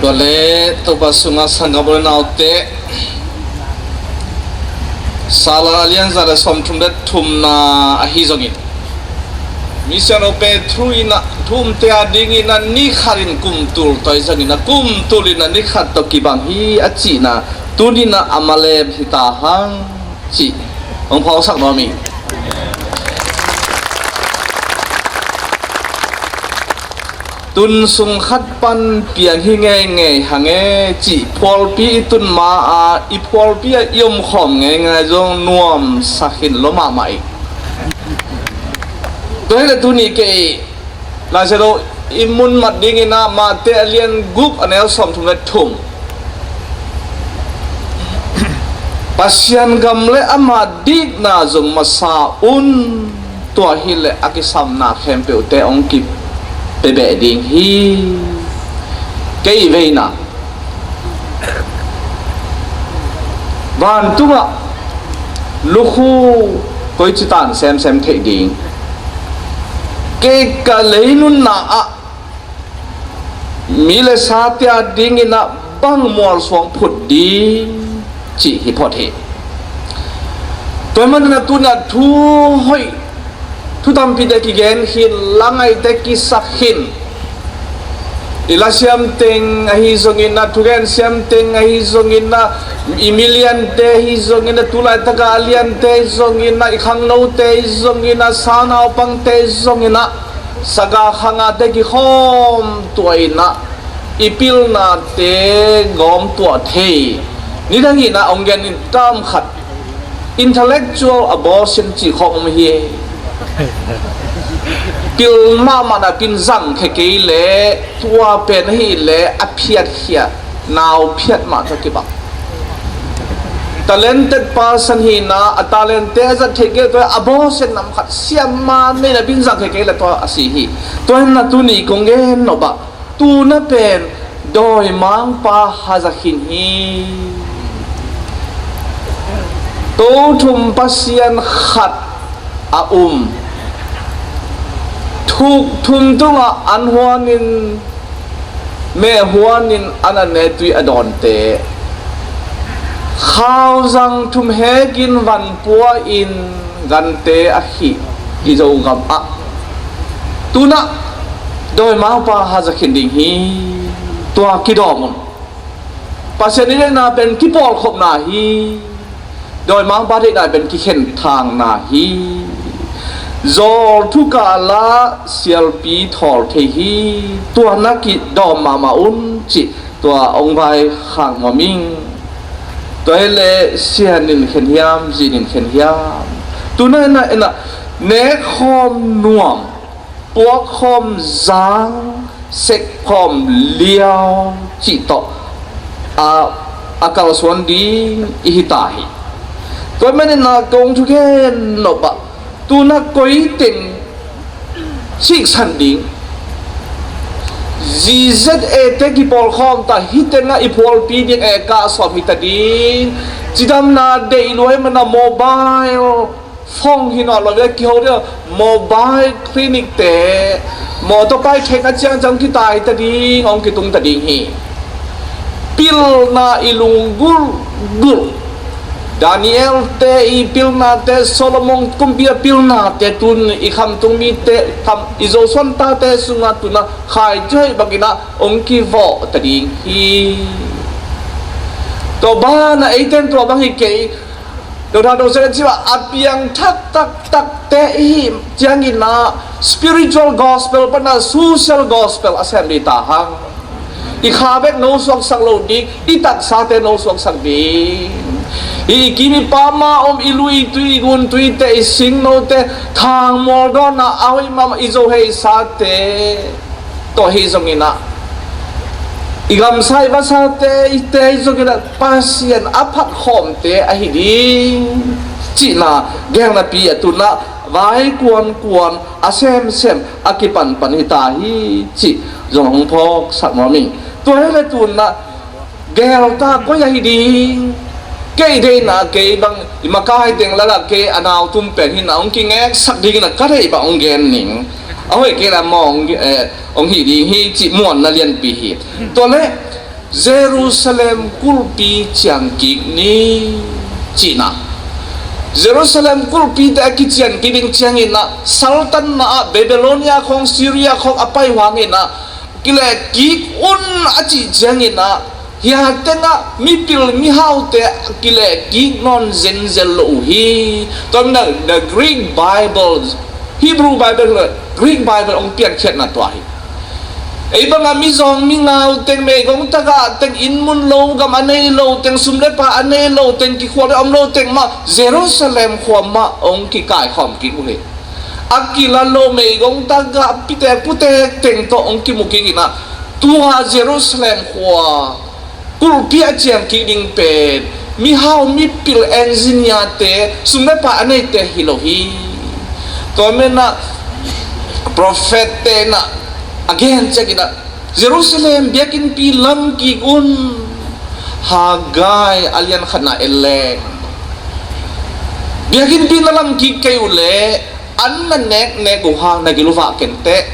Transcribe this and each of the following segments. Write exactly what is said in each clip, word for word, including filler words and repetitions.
Tua le Topa sungah sanggam u le naute, Salan a lian za le sawmthum le thumna ahi zongin, Misiangtho Petru in ah thu umte a dingin ah ni khat in kum tul tawh ahi zongin ah kum tul in ah ni khat tawh kibang hi a cihna, tuni in ah a malem hi ta hang cih hong phawksak nuam ing. Tun sung khat pan piang hi ngeingei hang e cih phualpi i tun ma-a i phualpi ah i omkhawm ngeingai zong nuamsak hi lo mahmah ing. Tua hi le tuni kei Lai Siangtho i mun mat dingin ah Mate a lian guk a neu sawmthum le thum. Pasian gam le ama dikna zong masa un, tua hi le a kisamna khempeuhte hong kipia beh ding hi. Kei veina vantungah lukhu koici tan semsem theih ding? Kei ka lei nunna ah mi le sate a dingin ah bang mualsuang phut ding cih hi phot hi. Tua hi manin ah tuni ah thu hoih, thu tampite kigen khin, la ngaihte kisak khin. I lasiam teng ahi zongin ah, thugen siam teng ahi zongin ah, i miliante ahi zongin ah, tulaitaka a liante ahi zongin ah, i khangnote ahi zongin ah, sangnaupangte ahi zongin ah, saga khangate kikhawm tuah in ah i pilnate gawm tuah thei. Nidang in ah hong gen in, tam khat intellectual abortion cih khawng om hi. Pil mahmah napi in zangkhia kei leh tua pen ahih leh a phiatkhia nau phiat mah tawh kibang. Talented person hi in ah a talente a zat theih kei leh tua abortion nam khat siam mah nei napi in zangkhia kei leh tua a si hi. Tua hi in ah tuni kong gen nop ah, tuna pen dawimangpa haza khin hi. Tothum Pasian khat a um. Thuk thum tungah an huanin, meh huanin an a ne tui a dawnte, khauzang thum hekin van pua-in gante a khih i Zogam ah tuna dawimangpa haza khin ding hi. Tua kidawm un. Pasian i deihna pen kipawlkhopna hi. Dawimangpa deihna pen kikhenthangna hi. Zawl thukah la sialpi thawl thei hi. Tua na kidawm mahmah un cih tua hong vaikhak nuam ing. Tua hi leh sian in khen hiam, zin in khen hiam, tuna in ah, in ah nekkhawm nuam, puakkhawm zang, sekkhawm liau cih tawh a, a kalsuan ding i hi ta hi. Tua hi manin ah kong thugen nop ah, tuna koi teng siksan ding? Zizet ete kipawlkhawm ta, hih tengah i phualpi ding e kah sawm hi ta ding. Cidamna deih lua ahih manin ah mobile phone hi nawn lo ve, kiho ding mobile clinic te, mawtaw pai theng a ciangciang kitai ta ding, hong kitung ta ding hi. Pilna i lunggulh gulh. Daniel te i pilnate, Solomon kumpi a pilnate, tun i khamtung mite, kham i Zosuan tate sungah tuna khaici hoih bangin ah hong kivawh ta ding hi. Tua banah eite in tua bang hi kei. Dr. Joseph Smith a piangthak taktakte i hih ciangin ah spiritual gospel pan ah social gospel a sem ding ta hang. I kha bek no suaksak lo ding, i taksate no suaksak ding. I kim i pam a om i lui i tui, i gun tuite, i singnote, thangmual dawn ah a hoih mahmah i Zo heisate tawh hi zongin ah, i gamsa i vasate, i te hi zongin ah Pasian a phatkhawmte ahi ding cihna gelnapi a tun ah vai kuankuan a semsem a kipanpan hi ta hi cih zong hong phawksak nuam ing. Tua hi leh tun ah gel ta, koi ahi ding? Kei deihna, kei bang i makai teng lala kei a nau tum pen hi in ah hong kingeksak dingin ah ka deih bang hong gen ning. A hoih kei leh maw hong, eh, hong hih ding hi cih muanna lianpi hi. Tua leh Jerusalem kulhpi ciangkik ni, cihna. Jerusalem kulhpite a kiciangkik ding ciangin ah, saltanna ah Babylonia khawng, Syria khawng a pai uh hangin ah, kilehkik un a cih ciangin ah, hia tengah mipil mihaute kilehkik nawn zenzen lo uh hi. Tua manin ah the Greek Bible, Hebrew Bible, Greek Bible hong piankhiatna tua hi. Ei bangah mizawng mingau teng, meigong tagah teng, inn mun lo gam a nei lo teng, sum le pai a nei lo teng, kikhual le om lo teng mah Jerusalem khua mah hong kikaikhawm kik uh hi. A kila lo, meigong tagah, pitek putek teng tawh hong kimu kik in ah, tua Jerusalem khua kulhpi a ciangkik ding pen mihau, mipil, engineer-te, sum le pai a neite hi lo hi. Tua manin ah prophet-te in ah a gen ciangin ah, Jerusalem biakinnpi lam kik un. Haggai a lian khatna en leng, biakinnpi na lam kik kei uh leh an na neknek uh hang na gil uh vah kenteh.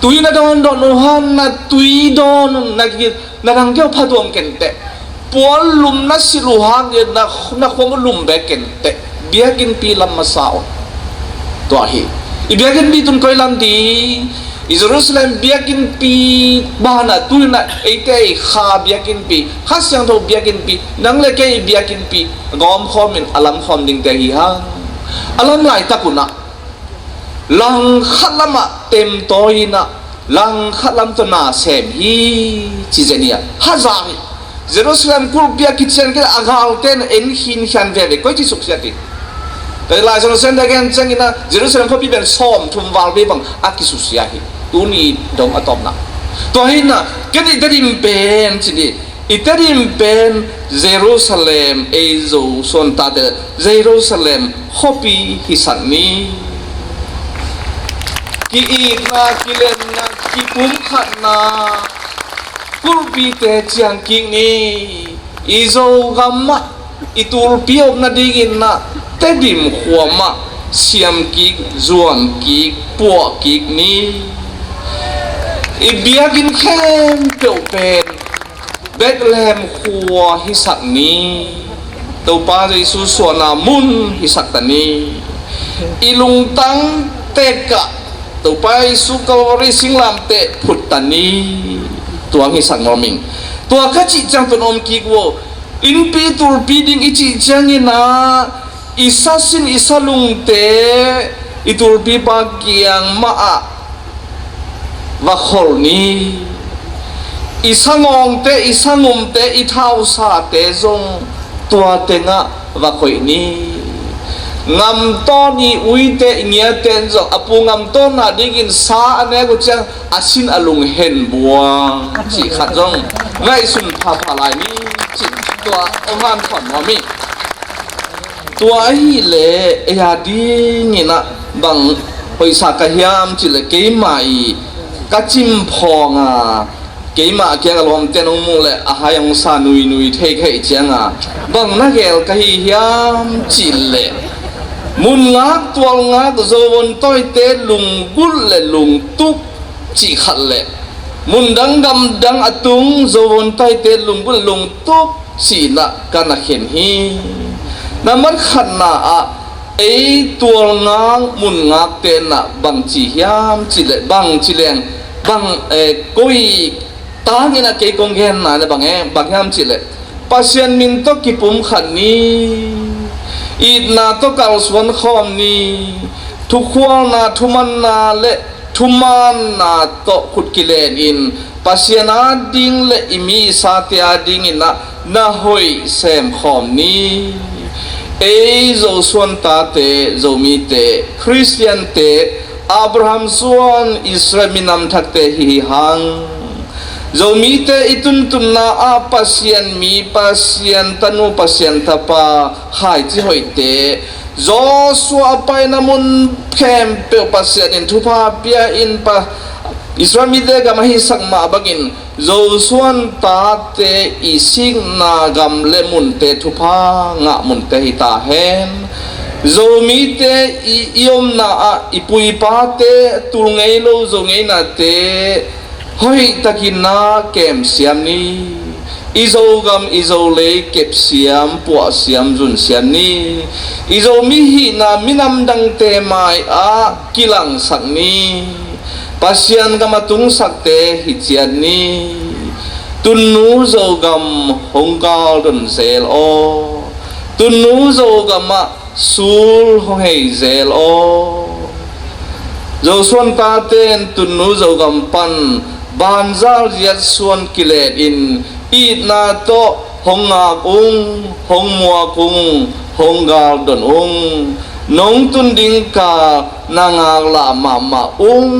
Tui na dawndawn uh hang na tui dawn un, na gil, na dangkeu pha duang kenteh. Puan lum na silh uh hangin na, na khuam uh lum bek kenteh. Biakinnpi lam masa un. Tua hi. I biakinnpi tun koi lam ding? I Jerusalem biakinnpi banah tu-in ah eite i Kha biakinnpi, Kha Siangtho biakinnpi, nang le kei i biakinnpi, a gawmkhawm in a lamkhawm dingte hi hang. A lam laitak un ah langkhat lamah temtawi in ah, langkhat lam tawh na sem hi, ci zen hi a. Haza hi. Jerusalem kulhpi a kician kei a, galte in en khinkhian veve, koici suksiat hi. Tua Lai Siangtho Siante gen ciangin ah Jerusalem khuapi pen sawmthum val vei bang a kisusia hi. Tuni dong a tawpna. Tua hi in ah, ken i Tedim pen ci ni. I Tedim pen Jerusalem, ei Zo suan tate Jerusalem khuapi hisak ni. Ki-itna, kilemna, kipumkhatna kulhpite ciangkik ni. I Zogam ah i tulpi om nadingin ah Tedim khua mah siamkik, zuankik, puahkik ni. I biakinn khempeuh pen Bethlehem khua hisak ni. Topa Jesu suahna mun hisak ta ni. I lungtang tekah Topa Jesu Calvary singlamteh phut ta ni. Tua hisak nuam ing. Tua ka cih ciang tun om kik uh. Innpi tulpi ding i cih ciangin ah, i sasin i salungte i tulpipa kiang mah ah va khol ni. I sangawngte, i sangumte, i thausate zong tua tengah va koih ni. Ngamtawn i uite, i ngiate in zong a pu ngamtawnna dingin sa a nek uh ciang a sin a lung hen buang cih khat zong ngaihsun phapha lai ni, cih tua hong hanthawn nuam hi. Tua ahih leh ei a dingin ah bang hoihsa ka hiam cih leh, keimah i ka cimphawng a, keimah a kiang a lawmte'n hong muh leh a hai hong sa nuinui thei ka hih ciang a, bang na geel ka hi hiam cih leh, mun ngak tual ngak, zovon tawite lunggulh le lungtup cih khat leh, mun dang gam dang a tung zovon tawite lunggulh le lungtup cih in ah ka na khen hi. Na mat khatna ah ei tual ngak, mun ngakte in ah bang ci hiam cih leh, bang ci leng, bang, eh, koi tangin ah kei kong genna in ah bang, eh, bang hiam cih leh, Pasian min tawh kipumkhat ni, itna tawh kalsuan khawm ni, thukhualna, thumanna le thumaanna tawh khut kilen in Pasian a ding le i mi i sate a dingin ah na hoih sem khawm ni. Ei Zo suan tate, Zomite, Khristiante, Abraham suan Israel minam thakte hi hi hang. Zomite i tuntunna ah Pasian mi, Pasian tanu, Pasian tapa khaici hoihte, Joshua a paina mun khempeuh Pasian in thupha pia in pa, Israel mite gam a hisak mah bangin Zo suan tate i sikna gam le munte thupha ngah munte hi ta hen. Zomite i, i omna ah i pu i pate tul ngei lo, Zo ngeinate Hoihtakin na kemsiam ni. I Zogam i Zolei kepsiam puahsiam zunsiam ni. I Zomi hihna minam dangte mai-ah kilangsak ni. Pasian gam a tungsakte hi ciat ni. Tunnu Zogam hong galdon zel aw. Tunnu Zogam ah sul hong hei zel aw. Zosuan tate in Tunnu Zogam pan banzal ziat suan kilet in itna tawh hong ngak ung, hong muak ung, hong galdon ung. Nong tun ding ka na ngaklah mahmah ung,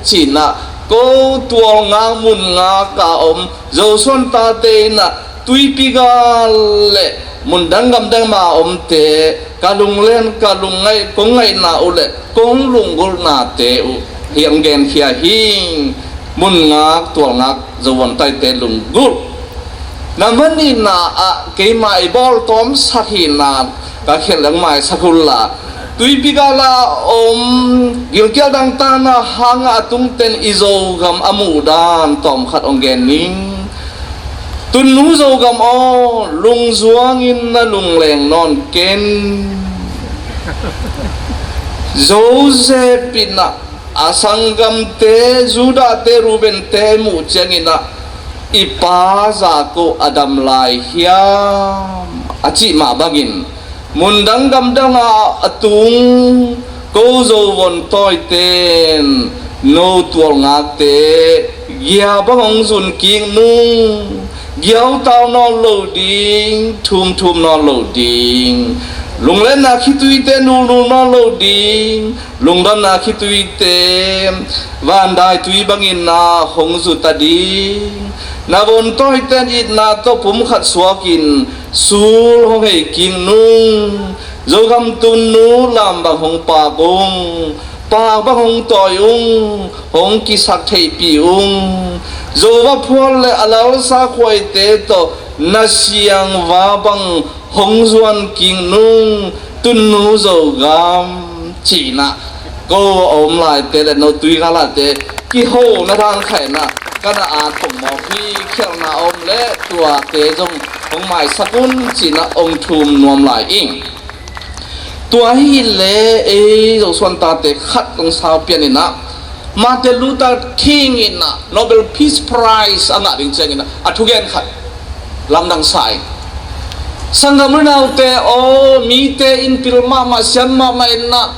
ci-in ah ko tual ngak mun ngak a om Zosuan tate in ah tuipi gal le mundang gamdang ma omte ka lunglen ka lungngaih kong ngaihna uh le kong lunggulhnate uh hi hong genkhia hi. Mun ngak tual ngak Zosuan tate lunggulh. Na manihna ah keima i bawl tawmsak hi-in ah ka khialh leng maisak unla. Tuipi gal a om gilkial dangtakna hangah a tungten i Zogam a muhdan tawmkhat hong gen ning. Tunnu Zogam aw, lungzuangin na lungleng nawn ken. Joseph in ah a sanggamte, Judahte, Reubente muh ciangin ah i pa Jakob a dam lai hiam a cih mah bangin mundang gamdang a a tung ko Zovon tawiten no tual ngakte gia bang hong zun kik nung. Giautau nawn lo ding, thumthum nawn lo ding. Lunglenna khituite nulnul nawn lo ding. Lungdamna khituite vandaitui bangin na hong zu ta ding. Na vontawiten itna tawh pumkhat suakin sul hong hei kik nung. Zogam Tunnu lam bang hong pak ung, pak bang hong tawi ung, hong kisak theihpih ung. Zova phual le a lalsa khuaite tawh na siangva bang hong zuan kik nung. Tunnu Zogam, ci-in ah ko a om laite le no tuipi gal ahte kihona dan khat in ah ka na at pongmawk hi. Khialhna a om le tuate zong hong maisak un, ci-in ah hong thum nuam lai ing. Tua hileh ei Zosuan tate khat hong sau pian in ah Martin Luther King in ah Nobel Peace Prize a ngah ding ciangin ah a thugen khat lamdang sa ing. Sanggam unaute aw, mite in pil mahmah, siam mahmah in ah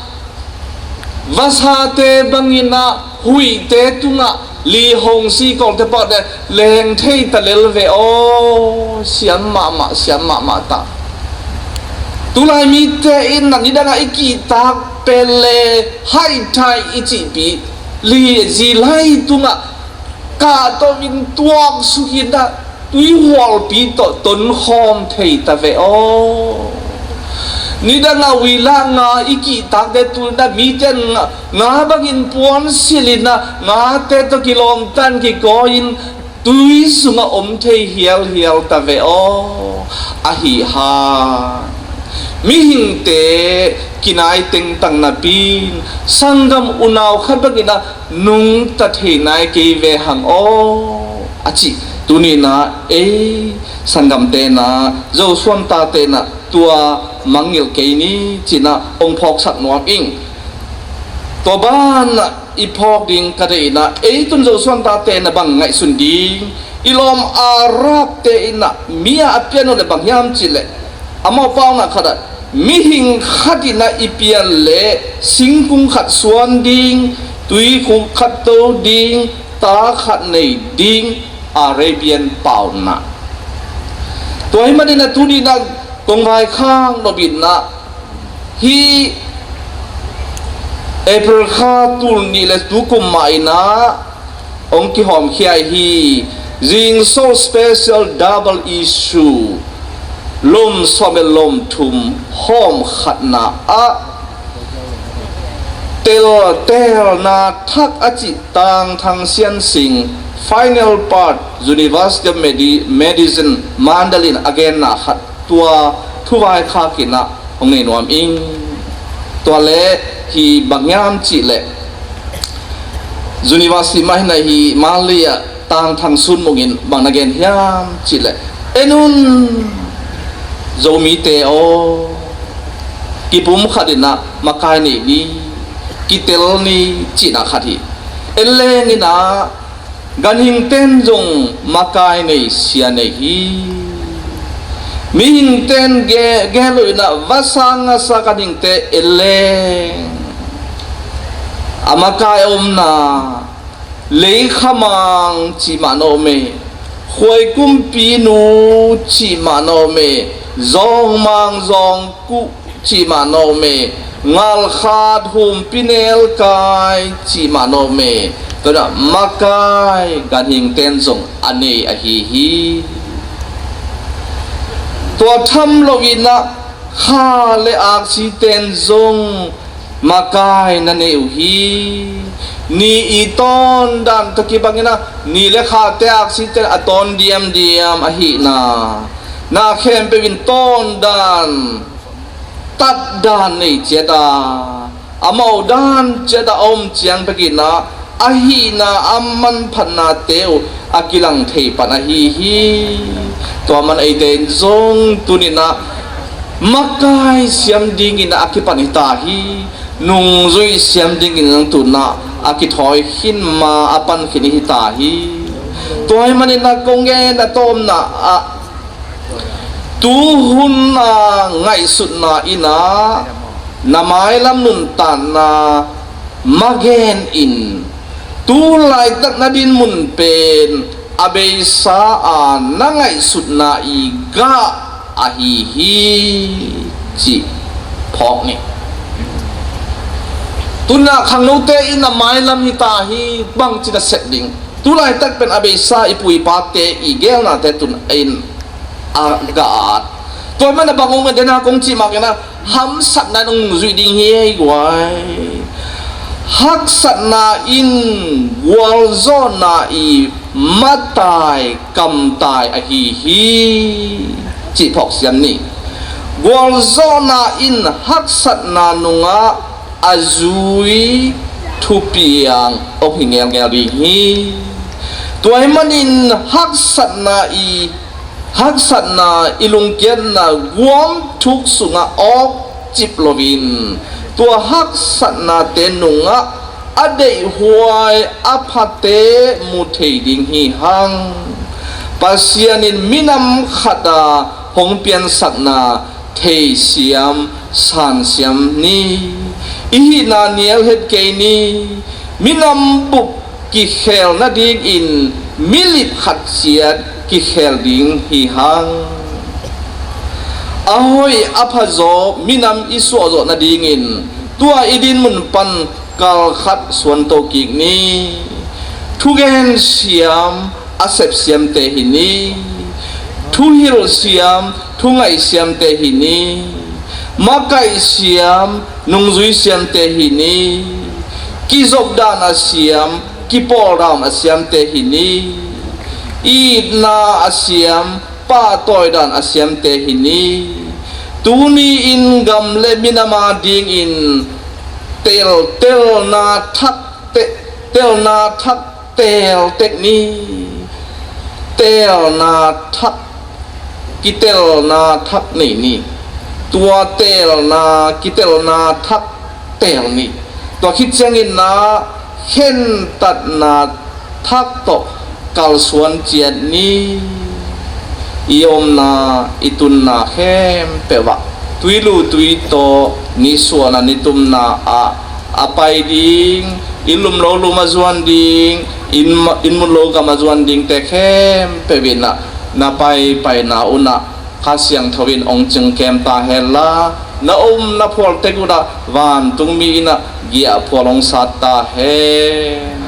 vasate bangin ah huihte tungah lihong sikawlte pawh leng thei ta lel ve aw. Siam mahmah, siam mahmah ta. Tulai mite in ah nidangah i kihtak pen le haihthai i cihpi li zi lai tungah kahto in tuaksuk in ah tuihualpi tawh tonkhawm thei ta ve aw. Nidangah uilah nga i kihtakte tu in ah mite in nga bangin puansilh in ah ngate tawh kilawmtan kikawi in tui sungah om thei hialhial ta ve aw. Ahi hang mihingte kinai tengtang napi-in sanggam unau khat bangin ah nungta thei nai kei ve hang aw, a cih. Tuni in ah ei sanggamte in ah Zosuan tate in ah tua mangngilh kei ni, ci-in ah hong phawksak nuam ing. Tua banah i phawk ding ka deih in ah ei tun Zosuan tate in ah bang ngaihsun ding? I lawm Arabte in ah mi-a a pian uh leh bang hiam cih leh amau pau ngah khat ah mihing khat in ah i pian leh singkung khat suan ding, tuikhuk khat to ding, ta khat nei ding, Arabian pauna. Tua ahih manin ah tuni in ah kong vaikhak nop in ah hih April kha tul nih le tu kum mah in ah hong kihawmkhia hi. Zingsol special double issue lom sawm le lom thum hawm khatna ah teltelna thak a cih Tang Thang Sian Sing, final part, University of Medi- Medicine, Mandalay in a genna khat tua thuvaikhak in ah hong nei nuam ing. Tua leh hi bang hiam cih leh University mah hi na hi Malay ah Tang Thang Sun Mung in bang na gen hiam cih leh, en un, Zomite aw, kipum khat in ah makai nei ni, kitel ni cihna khat hi. En leng in ah ganhingte'n zong makai nei sia nei hi. Mihingte'n ge-, gen lo in ah vasa ngasa ganhingte en leng a makai omna, leikhamang cih mah na om e, khuaikumpinu cih mah na om e, zawngmang zawngkuh cih mah na om e, ngalkhat humpi nelkai cih mah na om e, tua in ah makai ganhingte'n zong a nei ahi hi. Tua tham lo in ah kha le aksite'n zong makai na nei uh hi. Ni i tawndan tawh kibang in ah ni le khate aksite'n a tawn diamdiam ahihna, na khempeuh in tawndan, tatdan nei ciat a, a mawhdan ciat a a om ciang bek in ah a hihna a manphatnate uh a kilang thei pan ahi hi. Tua man eite in zong tuni in ah makai siam dingin a kipan hi ta hi. Nungzui siam dingin zong tuni in ah a kithawi khin ma a pan khin hi ta hi. Tua ahih manin ah kong gen a tawpna ah, tu hun a ngaihsutna in ah na mailam nuntakna magen in, tu laitak na dinmun pen a beisa a na ngaihsutna i gah ahi hi, cih phawk ni. Tuni in ah khangnote in a mailam hi ta hi, bangci na sep ding. Tu laitak pen a beisa i pu i pate i geelnate tuni in a gah a at. Tua ahih manin ah bang ong en den a kong cih mah in ah hamsatna in ong zuih ding hi ei guai. Haksatna in gualzawhna i matai kamtai ahi hi, cih phawk siam ni. Gualzawhna in haksatna nungah a zui thupiang ong hi ngelngel ding hi. Tua ahih manin haksatna i, haksatna i lungkiatna guam thuk sungah awk cip loin, tua haksatnate nungah a deihhuai a phate mu thei ding hi hang. Pasian in minam khat a hong piansakna theisiam, sansiam ni. I hihna nial het kei ni. Minam bup kikhel nadingin milip khat ciat kikhel ding hi hang. A hoih a phazaw minam i suahzawh nadingin tua i dinmun pan kal khat suanto kik ni. Thugen siam a sepsiamte hi ni. Thuhilh siam, thungaih siamte hi ni. Makaih siam, nungzui siamte hi ni. Kizop dan a siam, kipawl dan a siamte hi ni. Itna a siam, pahtawi dan a siamte hi ni. Tuni in gam le minam a dingin tel, telna thak, te-, telna thak teel tek ni. Teelna thak, kitelna thak nei ni. Tua teelna, kitelna thak teel ni. Tua khit ciangin na khentatna thak tawh kalsuan ciat ni. I omna, i tunna khempeuh ah tui lu tui tawh, nisuahna nitumna ah a pai ding, inn lum lo lum a zuan ding, inn ma-, inn mun lo gam a zuan dingte khempeuh in ah na paipaina un ah Kha Siangtho in hong cingkem ta hen la, na omna phual tek un ah vantungmi in ah giahphual hong sat ta hen.